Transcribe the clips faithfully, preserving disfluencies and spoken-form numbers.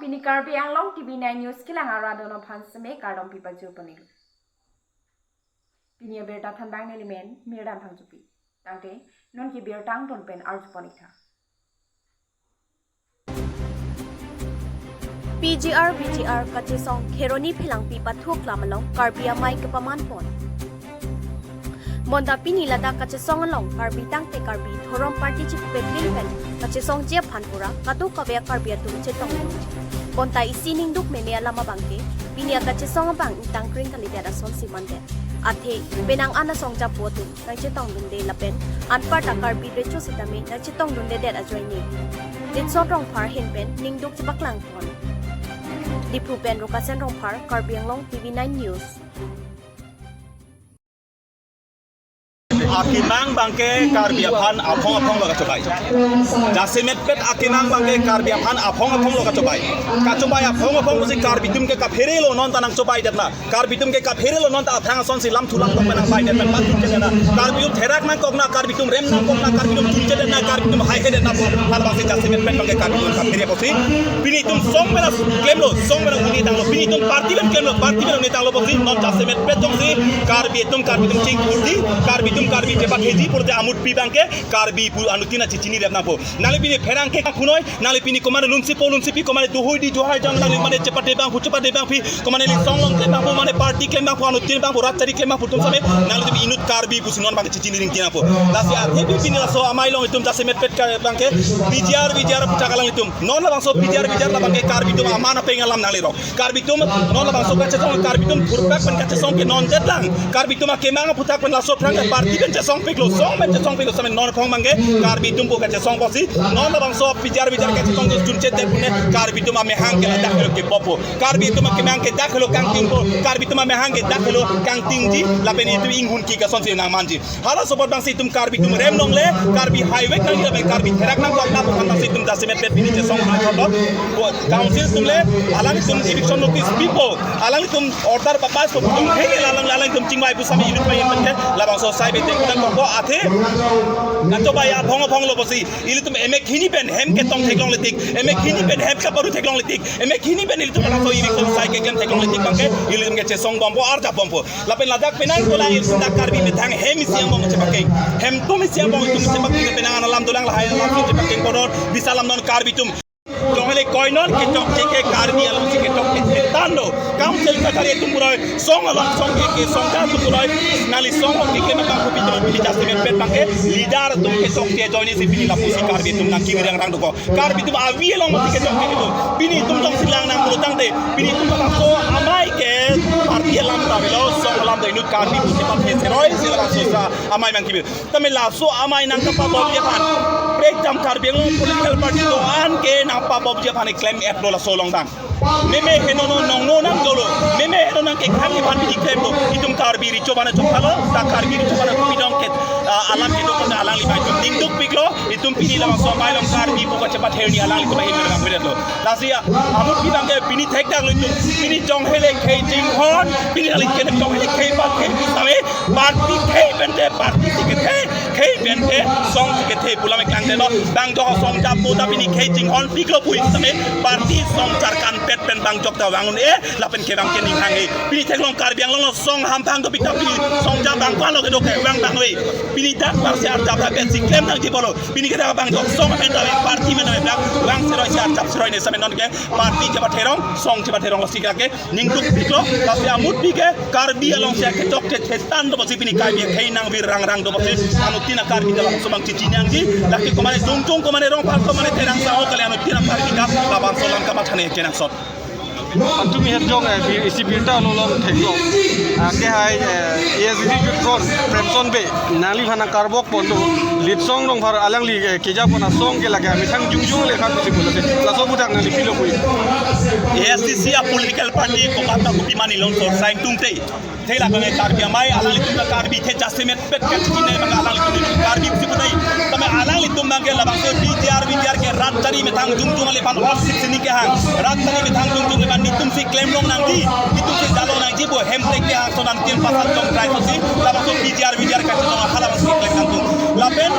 Pini Karbi Anglong T V nine News kelang arat atum aphan seme kardom pipajir ponlo. Pini abirta thanbang neli men Mirdan Phangchopi. Tangte non ke birta angton pen arju pon-ik tha. P G R V G R kachesong Kheroni Phelangpi pathuklam along Karbi amei kepaman pon. Bonta pini ladak kachesong along Karbi tangte Karbi Dhorom Party chipupe pil pen kachesongji aphan pura kadokave Karbi atum chetong. Bonta isi ningduk meme alam abangke pini akachesong abang ingtang kring kalidet asonsi mandet. Athe penang an asong japo atum nangchetongdunde lapen anparta Karbi recho sitame nangchetongdundedet ajoine Ditson Rongphar ahin pen ningduk chepaklang pon. Diphu pen Rukasen Rongphar, Karbi Anglong T V nine News. Akemang abangke Karbi aphan aphong aphong lo kachobei. Jasemetpet akemang abangke Karbi aphan aphong aphong lo kachobei. Kachobei aphong aphong pusi Karbi atum ke kaphere lo non ta nangchobeidet na. Karbi atum ke kaphere lo non ta aphang asonsi lamthu lamkok pen nangpaidet pen pathu ke na. Karbi atum therak nangkok na, Karbi atum rem nangkok na, Karbi atum chunchedet na, Karbi atum haihedet na pu. Halabangsi jasemetpet abangke Karbi atum kaphere pusi. Pini itum song pen klemlo, song pen un-e tanglo. Pini itum party pen klemlo, party pen un-e tanglo pusi. Non jasemetpet jongsi Karbi atum, Karbi atum chingthurji, Karbi atum Karbi chepatheji pulote amutpi abangke Karbi pu anuttin chechinirep nangpo. Nangli pini pherangke kangphunoi, nangli pini komatne lunsipo lunsipi, komatne dohoidi dohai jang nangli mane chepate abang pu chepate abang pi, komatne neli song along klem abang pu, mane party klem abang pu, anuttin abang pu, rajchari klem abang pu atum same, nanglitum inut Karbi pusi non abang chechini ringti nangpo. Lasi athe pini laso amei along itum jasemetpet ke abangke P G R V G R pu chak alanglitum. Non labangso P G R V G R labangke Karbi atum aman apeng alam nanglirong. Karbi atum non labangso kachesong Karbi atum thurpak pen kachesong ke non detlang. Karbi atum akemang aphuthak pen laso aphrang ke party pen chesongpiklo, song pen chesongpiklo same non aphong abangke Karbi atum pu kachesong pusi. Non labangso P G R V G R kachesong ke chunchedet pune Karbi atum amehang ke ladak helo kebopo. Karbi atum akemang ke dak helo kangtingpo. Karbi atum amehang ke dak helo kangtingji. Lapen itum inghun ki kasonsi nangmanji. Halaso apot abangsi itum Karbi atum rem longle, Karbi haivek nangji lapen Karbi therak nangkok na pu aphan abangsi itum jasemetpet pini chesong thotlo. Council atum le alanglitum eviction notice pipo, alanglitum order papass po pu atum hei alang alanglitum chingvai pu same inut pen pen ke labangso asai bete kudang kokpo athe kachobei aphong aphong lo pusi ilitum emek hini pen hem ketong theklongle tik, emek hini pen hem kaparu theklongle tik, emek hini pen ilitum labangso eviction asai keklem theklongle tik abangke ilitum kachesong bompo, arjap bompo. Lapen ladak penang kolang ilitum dak Karbi methang hem isi angbong chepakeng. Hem atum isi angbong itum chepakeng penang an alam dolang lahai alam si chepakeng konon bisa alam non Karbi atum. Jonghele koinon kechokche ke Karbi alongsi kechokche tanglo. Council kachari atum pura song along song ke ke song ka atum pura nangli song ke ke mabang kopi atum pini jasemetpet abangke leader atum kechokche ajoine si pini lapusi Karbi atum nangkibi rangrang dokok. Karbi atum avi along mati kechokche atum. Pini itum jongsi lang nangpulo tangte pini itum labangso amei ke party alam ta avelo, song alam ta inut Karbi pusi pathe seroi si labangso sa amei nangkibi. Tame laso amei nangkapabomji aphan prekjam Karbi Anglong political party do-an ke nangpabomji aphan klem-etlo laso along abang. Meme heno no nongno nangdolo. Meme heno nangkekhang aphan pini klemlo. Itum Karbi recho abang chophalo, ta Karbi recho abang kopi dong ke, ah, alam kedo kona alangli abang itum ningdukpiklo. Itum pini labangso amei along Karbi pu kachepathe arni alanglitum ahin nangvedetlo. Lasi amutpi abangke pini thekdaklo itum. Pini jonghele khei chinghon, pini alangli kene jonghele khei pa khei pu same, party khei pen te party si kethe, khei pen te song si kethe pu alam kangdetlo. Bang jok song japo ta pini khei chinghonpiklo pu same, party song charkanpet pen bang jok ta vang un-e, lapen kevang ke ning hang-e. Pini theklong Karbi Anglong along song hamphang dopik ta pini song jap bang ko-an lo kedo ke vang bang ave. Pini dak parsi arjap ta pensi klem nangji pulo. Pini ke dak bang jok song pen ta ave, party pen ta ave, dak vang seroi si arjap seroi ne same non ke party chepatherong, song chepatherong lasi ke ningdukpiklo, lasi amutpi ke Karbi alongsi kechokche chetan do pusi pini Karbi akhei nangvir rangrang do pusi anuttin Karbi dalam somang chechinangji, lake komatne Dongchong, komatne Rongphar, komatne Terang Saho kali anuttin Karbi ta labangso alam kamathane kenangsot. Tumi het jong, eh, bir, isi birta lo lom theklo. Ah, kehai, eh, A S D C Youth Front, Premson Bey, nangliphan nangkarbok pon do. Litsong Rongphar alangli, eh, keja pon asong ke lake amethang jongjong le khan pusi pulo te. Laso aphuthak nangli pilo pu-ik. A S D C a political party komat ta kopi mani long sor saing tung te. Thela kane Karbi amei alanglitum ta Karbi the jasemetpet kachini abang alanglitum Karbi pusi putai. Tame alanglitum abangke labangso P G R V G R ke rajchari methang jongjong le aphan off seat si ning kehang. Rajchari methang jongjong le aphan netum si klem long nangji, netum si ja long nangji pu hem tek kehang, so nangtum pasal jong try si labangso P G R V G R kachesong aphan labangso klem nangtum. Lapen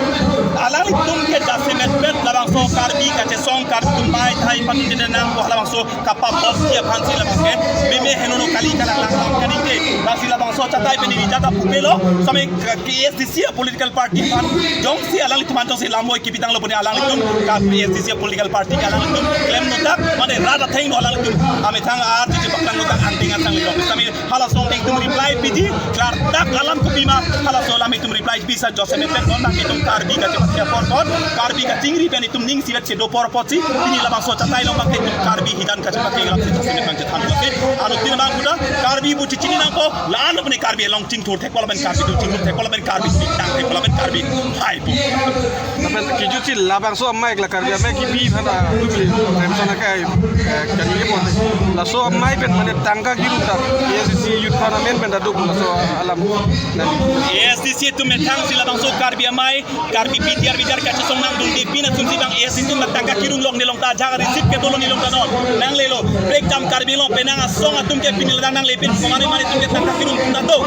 alanglitum ke jasemetpet labangso Karbi kachesong Karbi Pai thai pati tene nangpo halabangso kapabot si aphan si labangke meme henono kali kalang lang lang kaningke. Lasi labangso chatai pen neli jata pupelo same K S D C political party aphan jongsi alanglitum aphan jongsi lamvoi kipitanglo pune alanglitum ka K S D C political party ke alanglitum klem nontak mane rat athengno alanglitum amethang arti chepaklang nontak angting angtang lirong. Same halaso itum reply piji klardak alam kopima halaso alam itum reply pisa Joseph Mepet non nang itum Karbi kachepatke apor apor Karbi kachingri pen itum ning sivet kedo apor apor si pini labangso chatai along bangke itum Karbi hidan kachepatke alam si Joseph Mepet nangchethan dosi. Anuttin abang kuda Karbi pu chichini nangpo la-an pune Karbi along chingthur thekpo lapen Karbi atum chingthur thekpo lapen Karbi atum ingtang thekpo lapen Karbi haipo. Lapen kijutsi labangso amei la Karbi amei kipi aphan atum remson akai, eh, kani ke pon. Laso amei pen mane tangka kirung ta K S D C youth aphan amen pen ta duk laso alam. K S D C atum methang si labangso Karbi amei Karbi bijar bijar kachesong nangdunde pin atum si bang A S C atum la tangka kirung longle long ta jhak receive ke dolo ni long ta non. Nanglelo break jam Karbi Anglong penang asong atum ke pini ladak nangle pin komane mane atum ke tangka kirung atum ta do.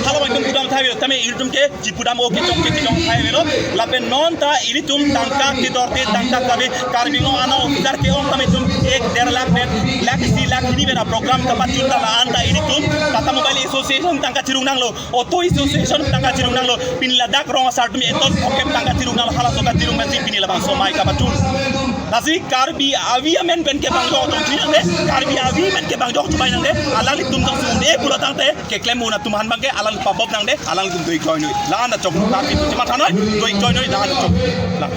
Halaso atum pudam thai tame itum ke chipudam o kechok ke kechok thai avelo. Lapen non ta ilitum tangka kedorte tangka kabe Karbi Anglong ana officer ke-ong tame itum ek der lakh pen lakh isi lakh hini pen program kapachun ta la-an ta ilitum Tata Mobile Association tangka chirung nanglo, Auto Association tangka chirung nanglo, pini ladak rong asar atum eton pocket tangka chirung nanglo halaso kachirung pensi pini labangso amei kapachun. Lasi Karbi avi amen pen ke bang jok jong chinang de, Karbi avi amen ke bang jok chubai nang de, alanglitum jongsi un-e pulo tangte keklem un atum aphan bangke alang pabop nang de, alanglitum doi join noi. La-an ta chok Karbi atum chematha noi, doi join noi, la-an ta chok. La.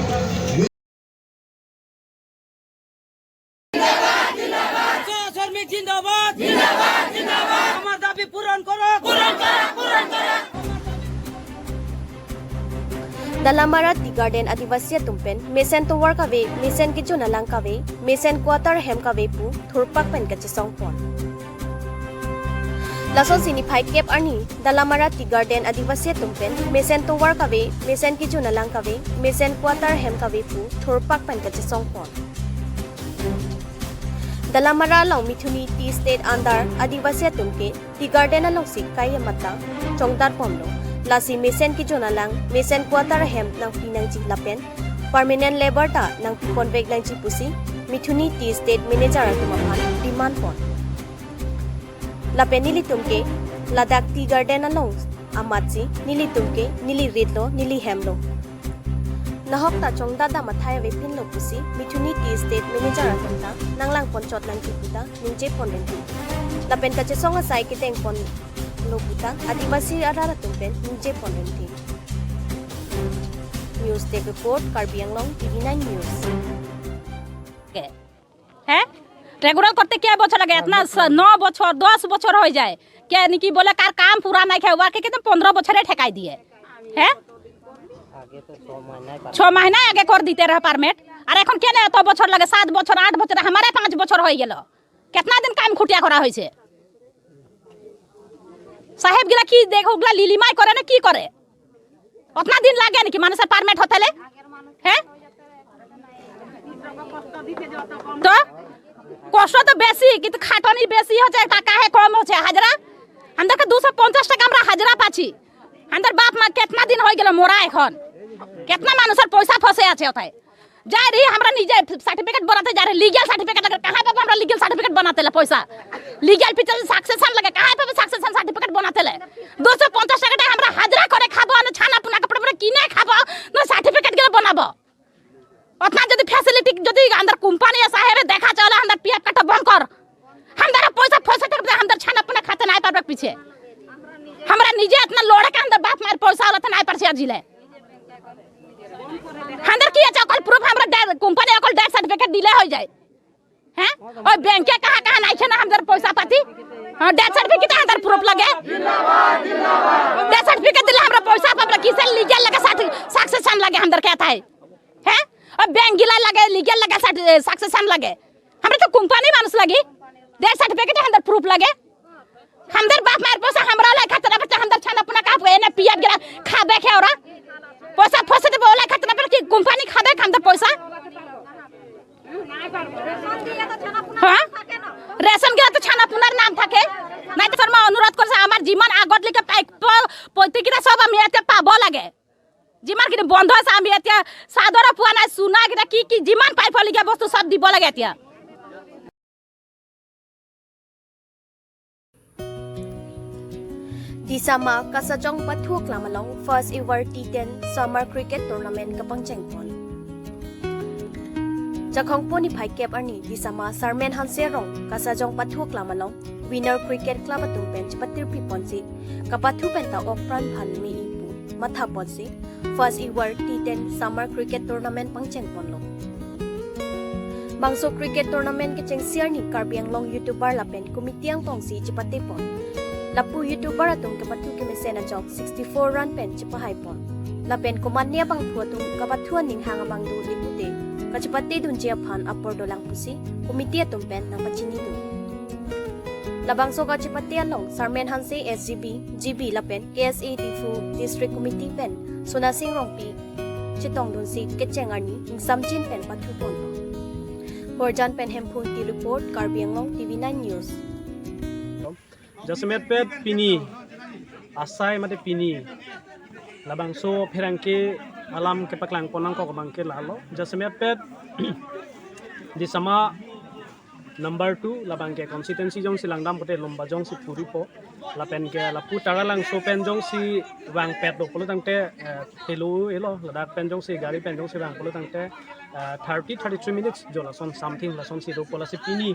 শ্রমিক জিন্দাবাদ, জিন্দাবাদ, জিন্দাবাদ। আমার দাবি পূরণ করো, পূরণ করো, পূরণ করো। Dalamara Tea Garden Adivasi atum pen mesen tovar kave, mesen kejun alang kave, mesen quarter hem kave pu thurpak pen kachesong pon. Lasonsi niphai kep arni Dalamara Tea Garden Adivasi atum pen mesen tovar kave, mesen kejun alang kave, mesen quarter hem kave pu thurpak pen kachesong pon. Dalamara along Mithuni Tea Estate under Adivasi atum ke Tea Garden alongsi kai amat ta chongdar ponlo. Lasi mesen kejun alang, mesen quarter ahem nangpi nangji lapen permanent labour ta nangpi ponvek nangji pusi Mithuni Tea Estate manager atum aphan demand pon. Lapen nelitum ke ladak Tea Garden along amatsi nelitum ke neli rit lo, neli hem lo. Nahok ta chongdada mathai ave pinlo pusi Mithuni Tea Estate manager atum ta nanglang ponchot nangji pu ta ningje pon rinti. Lapen kachesong asai kedeng ponlo pu ta Adivasi arat atum pen ningje pon rinti. News Desk Report, Karbi Anglong, T V nine News. হ্যাঁ, রেগুলার করতে কে বছর লাগে? এতনা স-, ন বছর, দশ বছর হয়ে যায়। কে নাকি বলে কার কাম পুরা নাই, খেয়ে ওয়াকে কিন্তু পনেরো বছরে ঠেকাই দিয়ে। হ্যাঁ, ছ মাহিনা আগে করে দিতে রহে পারমিট। আর এখন কেন এত বছর লাগে? সাত বছর, আট বছর, আমারে পাঁচ বছর হয়ে গেল। কেতনা দিন কাম খুটিয়া করা হয়েছে? সাহেব গিলা কি দেখো, ওগুলা লিলিমাই করে না কি করে? অতনা দিন লাগে নাকি মানুষের পারমিট হতে হলে? হ্যাঁ, তো কষ্ট তো বেশি, কিন্তু খাটনি বেশি হচ্ছে, টাকা হে কম হচ্ছে। হাজিরা আমাদেরকে দুশো পঞ্চাশ টাকা আমরা হাজিরা পাচ্ছি। আমাদের বাপ মা কেতনা দিন হয়ে গেল মরা, এখন কেতনা মানুষের পয়সা ফসে আছে ওটাই। जा रही, हमरा निजे सर्टिफिकेट बनाते जा रहे, लीगल सर्टिफिकेट लगे, कहाँ पे हमरा लीगल सर्टिफिकेट बनाते ले पैसा? लीगल पीछे सक्सेशन लगे, कहाँ पे सक्सेशन सर्टिफिकेट बनाते ले? দুশো পঞ্চাশ টাকা আমরা হাজিরা করে খাবো, না ছানা পোনা কাপড় পরে কিনে খাবো, না সার্টিফিকেট গেলে বানাবো। অতনা যদি ফ্যাসিলিটি যদি আমাদের কোম্পানি সাহেবে দেখা চলে, আমাদের পিএফ কাটা বন্ধ কর। हमदर पैसा फंसे तक हमदर छाना पुना खाते नहीं पारबे पीछे। हमरा निजे इतना लोड़े के हमदर बाप मार पैसा वाला तो नहीं परसे जिले। हमदर की अच्छा कल प्रूफ हमरा डेथ, कंपनी कल डेथ सर्टिफिकेट दिले हो जाए। हैं? और बैंक के कहाँ कहाँ नहीं छे ना हमदर पैसा पाती। हाँ, डेथ सर्टिफिकेट हमदर प्रूफ लगे। डेथ सर्टिफिकेट दिले हमरा पैसा पाबला किसे लीगल लगे सक्सेशन लगे हमदर कहता है। हैं? और बैंक गिला लगे, लीगल लगे, सक्सेशन लगे। हमरे तो कंपनी मानुस लगी। डेथ सर्टिफिकेट हमदर प्रूफ लगे। हमदर बाप मार पैसा हमरा ला खाते ना, हमदर छाना पुना का एने पिया गिरा खाबे खे ओरा। पैसा फंसे तो बोला खाते ना, पर की कंपनी खाबे हमदर पैसा। हाँ? রেশন গিলা তো ছানা পুনার নাম থাকে। নাই তো শর্মা অনুরোধ করেছে, আমার যিমান আগত লিখে পাই-, প-, পৈতৃক গিলা সব আমি এতে পাব লাগে। যিমানখিনি বন্ধ আছে আমি এতিয়া চাদৰ পোৱা নাই, চুনা কেইটা কি কি যিমান পাইবলগীয়া বস্তু চব দিব লাগে এতিয়া। Disama Kasajong Pathu Aklam along first ever T ten Summer Cricket Tournament kapangcheng pon. Jakhong po niphai kep arni Disama Sarmen Hanse Rong Kasajong Pathu Aklam along Winner Cricket Club atum pen chipatirpi ponsi kapathu pen ta ok pran phan me-i pu matha ponsi first ever T ten Summer Cricket Tournament pangcheng ponlo. Bangso cricket tournament kechengsi arni Karbi Anglong YouTuber lapen committee angbongsi chipate pon. Lapu YouTuber atum kapathu kemesen ajok sixty-four run pen chipahai pon. Lapen komatne abangphu atum kapathu aning hang abang do-e pute kachipate dunji aphan apor dolang pusi committee atum pen nangpachini dun. Labangso kachipate along Sarmen Hanse S G B, G B lapen K S A Diphu District Committee pen Sonasing Rongpi chetongdunsi kecheng arni ingsamjin pen pathu ponlo. Horjan pen Hemphu Ingti report, Karbi Anglong T V nine News. Jasemet pet pini asai mate pini labangso pherangke alam kepaklang pon nangkok abangke lalo. Jasemet pet Disama number two labangke constituency jongsi langdam kote Lumbajong si puripo. Lapen ke lapu Taralangso pen jongsi vangpet lo pulo tangte, eh, telo elo ladak pen jongsi gari pen jongsi vang pulo tangte, eh, thirty, thirty-three minutes jo lason something lasonsi dopo. Lasi pini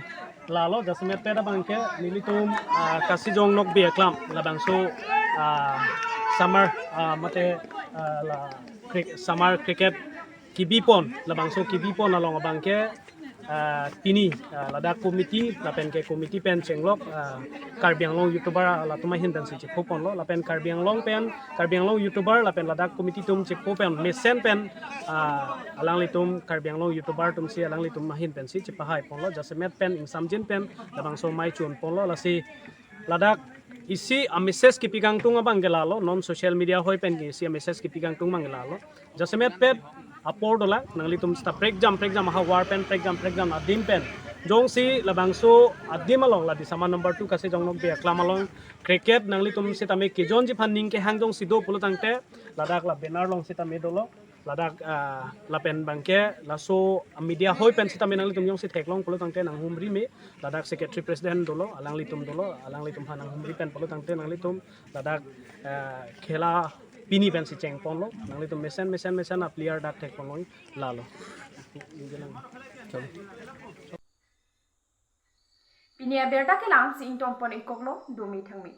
lalo jasemet pet abangke nelitum, ah, Kasajong Nokbe Aklam labangso, ah, summer, ah, mate, ah, la cri-, summer cricket kebi pon, labangso kebi pon along abangke, ah, pini, ah, ladak committee lapen ke committee pen chenglok, ah, Karbi Anglong YouTuber latum ahin pensi chepho ponlo, lapen Karbi Anglong pen, Karbi Anglong YouTuber lapen ladak committee atum chepho pen mesen pen, ah, alanglitum Karbi Anglong YouTuber atumsi alanglitum ahin pensi chepahai ponlo. Jasemet pen ingsamjin pen labangso mai chun ponlo. Lasi ladak isi a-message kipi kangtung abangke lalo, non social media hoi pen ke isi a-message kipi kangtung abangke lalo. Jasemet pet apor dolang, nanglitum seta prekjam prekjam ahavar pen prekjam prekjam adim pen jongsi labangso adim along la Disama number two Kasajong Nokbe Aklam along cricket nanglitum sitame kejonji aphan ning kehang jongsi do pulo tangte ladak la banner along sitame dolo. Ladak, ah, lapen abangke laso media hoi pen sitame nanglitum jongsi theklong pulo tangte nanghumri me. Ladak secretary president dolo, alanglitum dolo, alanglitum aphan nanghumri pen pulo tangte nanglitum ladak, ah, khela pini pensi cheng ponlo, nanglitum mesen mesen mesen a-player dak thek ponlo lalo. Pini abirta kelang si ingtong pon ikoklo, dumi thangmi.